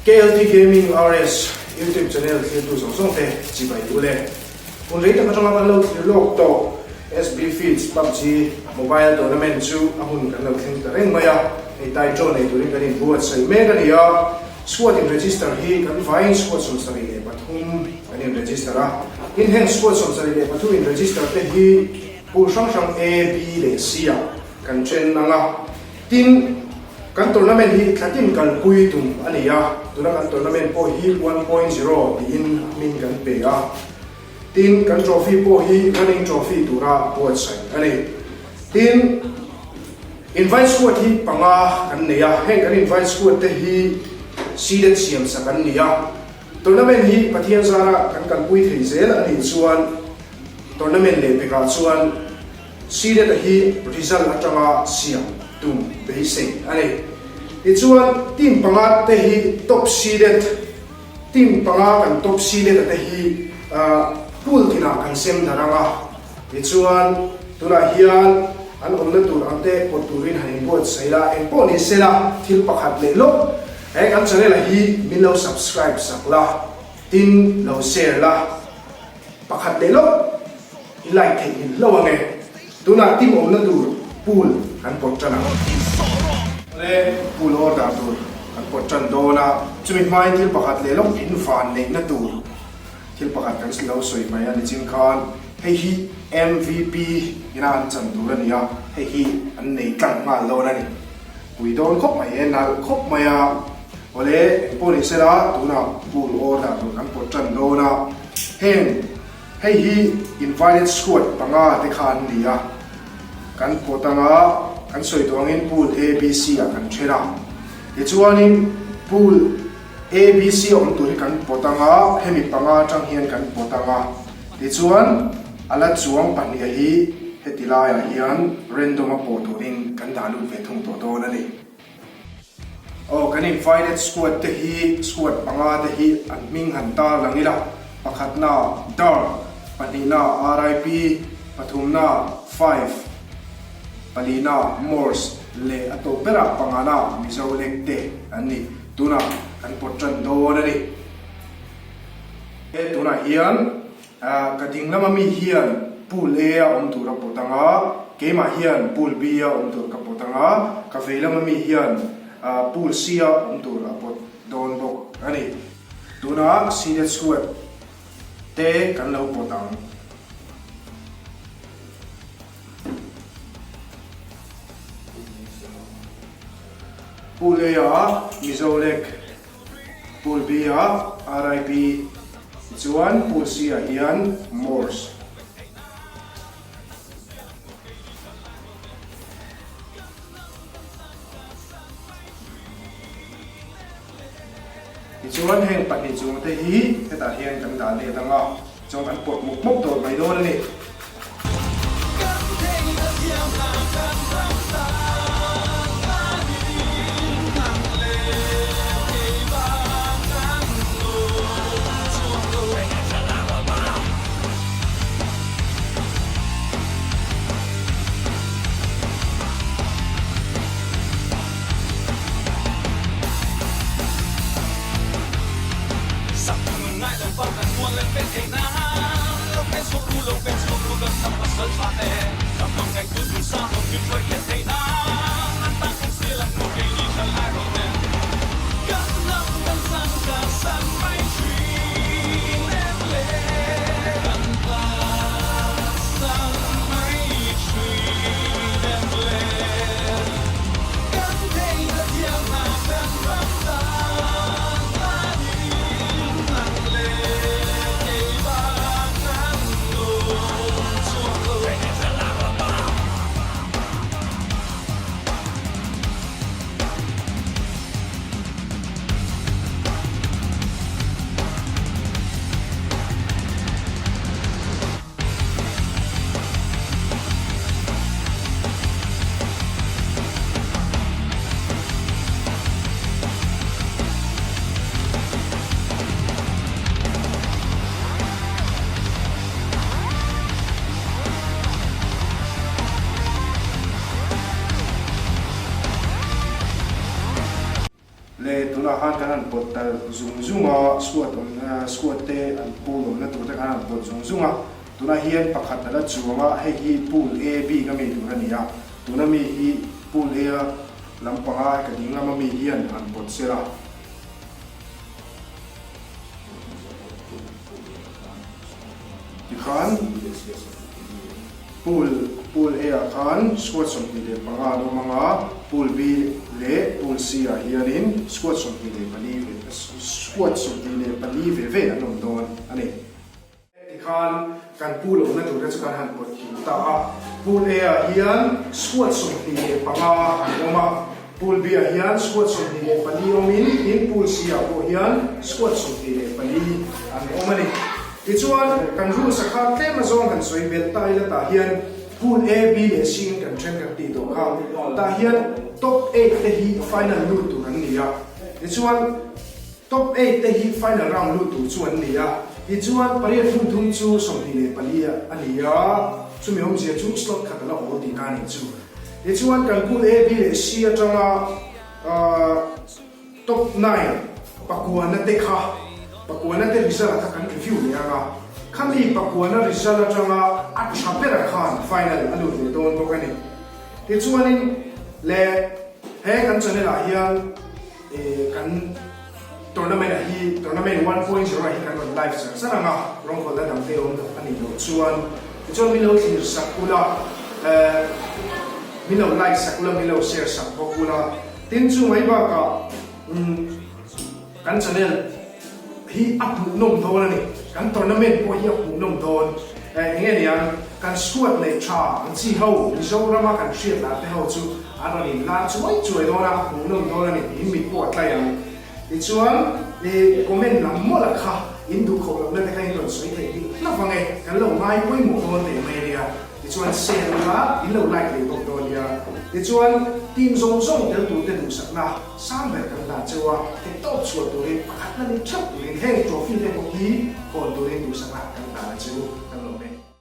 KLT Gaming RS YouTube channel thirtu zawng zawng te chibai u le. Hun rei tak atanga kan lo thlir lawk tawh SB Feeds PUBG Mobile Tournament chu a hun kan lo thleng ta reng mai a, hei title nei turin kan inbuatsaih mek a ni a. Squad in register hi kan vaiin squad 73 kan in register a, tin heng squad 73 in register te hi pool hrang hrang A, B leh C ah kan then ang a, tin kan tournament hi thla tin kalpui tum a ni a, tuna kan tournament pawh hi 1.0 tiin hming kan pe a, tin kan trophy pawh hi running trophy tura buatsaih a ni. Tin, invite squad hi panga kan nei a, heng kan invite squad te hi seeded siam sak an ni a. Tournament hi Pathian zara kan kalpui thei zel a nih chuan tournament leh pekah chuan seeded a hi result atanga siam tum beisei a ni. Tichuan, team panga te hi top seeded, team panga kan top seeded a te hi pool tinah kan sem darh ang a. Tichuan, tunah hian an awmna tur ang te pawt turin han inbuatsaih la, eng pawh ni se la, thil pakhat leh lawk he kan channel ah hi min lo subscribe sak la, tin lo share la, pakhat leh lawk i like theih in hlo ang e. Tunah team awmna tur pool kan pawt tan ang. Awle, pool order tur kan pawt tan dawn a, chumi hmain thil pakhat leh lawk in van neihna tur. Thil pakhat kan lo sawi mai a nichin khan hei hi MVP ina an chan tur a ni a, hei hi an nei tlang nghal dawn a ni. Pui dawn khawp mai e, nalh khawp mai a. Awle, engpawh ni sela tunah pool order tur kan pawt tan dawn a. Heng hei hi invited squad panga te kha an ni a, kan pawt anga kan sawi tawh angin pool A, B, C ah kan then a. Tichuanin pool. ABC awm tur hi kan pawt ang a, hemi panga atang hian kan pawt ang a. Tichuan, a la chuang pahniha hi heti laiah hian random a pawh turin kan dah lut ve thung tawh dawn a ni. Aw, kan invited squad te hi, squad panga te hi an hming han tar lang ila, pakhatna Dark, pahnihna RIP, pathumna Five, palina Morse leh a tawp berah pangana Mizo Lek te an ni. Tunah kan pawt tan dawn a ni. He tunah hian ka ding lama mi hian pool A a awm tur a pawt ang a, keimah hian pool B a awm tur ka pawt ang a, ka vei lama mi hian pool C a awm tur a pawt dawn bawk a ni. Tunah seeded squad te kan lo pawt ang. Pool A ah Mizo Lek, Pool B ah RIP, tichuan Pool C ah hian Morse. Tichuan heng pahnih chung te hi hetah hian kan dah let ang a, chuan kan pawt mawp mawp tawh mai dawn a ni. khan kan han pawt ta zung zung a, squad awm squad te an pool awmna tur te khan han pawt zung zung a, tunah hian pakhat a la chuang a, hei hi pool A bik a mi tur a ni a, tuna mi hi pool A a lampanga ka ding lama mi hian han pawt sela. Tikhan Pool Pool A ah khan squad 25 an awm ang a, Pool B leh Pool C ah hianin squad 24 ve squad 24 ve ve an awm dawn a ni. Tikhan kan pool awmna turte chu kan han pawt kim ta a, Pool A ah hian squad 25 an awm a, Pool B ah hian squad 24 awmin tin Pool C ah pawh hian squad 24 an awm a ni. Tichuan, kan rules a kha tlem azawng han sawi belh ta ila tah hian Pool A, B leh C in kan then kan tih tawh kha. Tah hian top eight te hi final lut tur an ni a. Tichuan, top eight te hi final round lut tur chu an ni a. Tichuan, pariat hmun thum chu 24 a ni a, chumi awmzia chu slot khat a la awl tihna a nih chu. Tichuan, kan Pool A, B leh C atanga Top nine pakuana te kha pakuana te result kha kan review leh ang a, khami pakuana result atanga a tha bera khan final a lut leh dawn bawk a ni. Tichuanin le he kan channel ah hian kan tournament ah hi tournament 1.0 ah hi kan rawn live char char ang a, rawngbawlna dang te awm a nih loh chuan tichuan min lo thlir sak ula, min lo like sak ula, min lo share sak bawk ula. Tin chu mai bakah kan channel hi a hmuhnawm dawn a ni. Kan tournament pawh hi a hmuhnawm dawn. Eng nge niang kan squad neih tha ang chi ho Mizorama kan hriat lar te ho chu an rawn in lar chuai chuai dawn a, hmuhnawm dawn a ni tiin mit pawh a tlai ang. Tichuan i comment lam mawlh a kha in duhkhawp lohna te kha in rawn sawi theih bik hlauh ang e, kan lo ngai pawimawh dawn teh mai a nia. Tichuan share ula in lo like leh bawk dawn nia. Tichuan team zawng zawng tel turte duhsakna sang ber kan hlan cheu a, theihtawp chhuah turin pakhatna ni theuh turin heng trophy te pawh hi hawn turin duhsakna kan hlan a cheu.